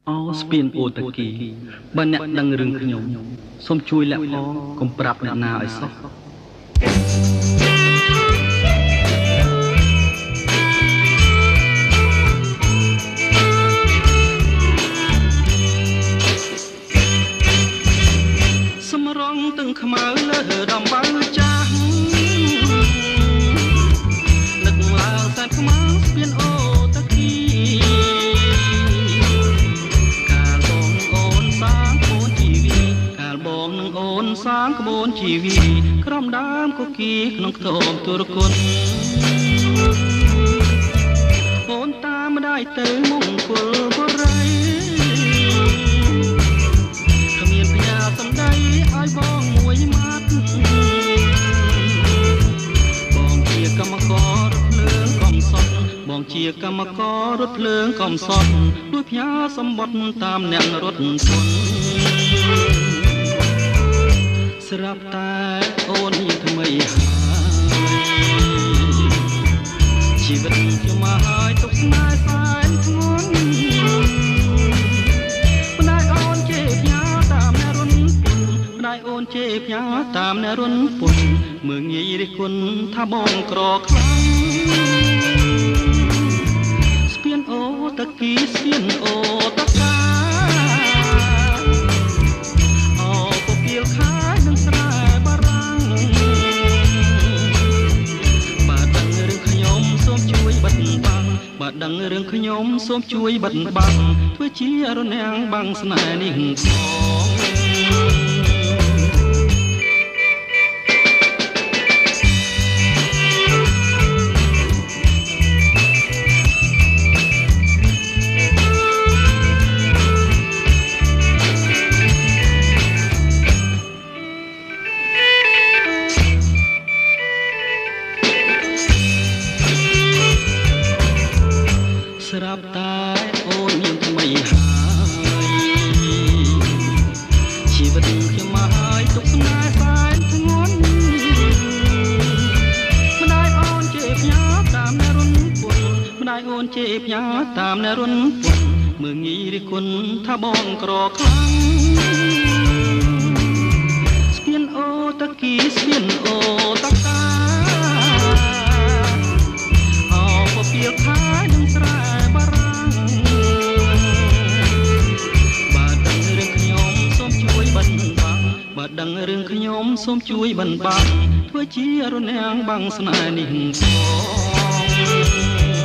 អូស្ពានអូតាគីបើអ្នកដឹងរឿងខ្ញុំសូមជួយលាក់ផងកុំប្រាប់អ្នកណាឲ្យសោះសម្រងទាំងខ្មៅលើដំបៅចាស់នឹកឡើងសែនខ្មៅស្ពានអូតាគីកាលបងអូនសាងក្បួនជីវីកាលបងនឹងអូនសាងក្បួនជីវីក្រំដើមកគីក្នុងខ្ទមទុរគុណអូនតាមម្ដាយទៅមង្គលបុរីគ្មានផ្ញើសំដីឲ្យបងមួយម៉ាត់បងជាកម្មកររត់ភ្លើងកំសត់បងជាកម្មកររត់ភ្លើងកំសត់ដូចផ្ញើសម្បត្តិតាមអ្នករត់ធន់ស្រាប់តែអូនថ្មីហើយជីវិតខ្ញុំមកហើយទុកស្នេហ៍សែនធ្ងន់ម្ដាយអូនជេរផ្ញើតាមអ្នករុនពុនម្ដាយអូនជេរផ្ញើតាមអ្នករុនពុនមើងងាយរិះគន់ថាបងក្រខ្លាំងស្ពានអូតាគីស្ពានអូតាកាអូពពាលខាយនឹងស្រែបារាំងបើដឹងរឿងខ្ញុំសូមជួយបិទបាំងបើដឹងរឿងខ្ញុំសូមជួយបិទបាំងធ្វើជារនាំងបាំងស្នេហ៍នេះផងស្រាប់តែអូនមានថ្មីហើយជីវិតខ្ញុំមកហើយទុកស្នេហ៍សែនធ្ងន់ម្ដាយអូនជេរផ្ញើតាមអ្នករុនពុនម្ដាយអូនជេរផ្ញើតាមអ្នករុនពុនមើងងាយរិះគន់ថាបងក្រខ្លាំងស្ពានអូតាគីស្ពានអូតាកាអូពពាលខាយនឹងស្រែបារាំងបើដឹងរឿងខ្ញុំសូមជួយបិទបាំងបើដឹងរឿងខ្ញុំសូមជួយបិទបាំងធ្វើជារនាំងបាំងស្នេហ៍នេះផង។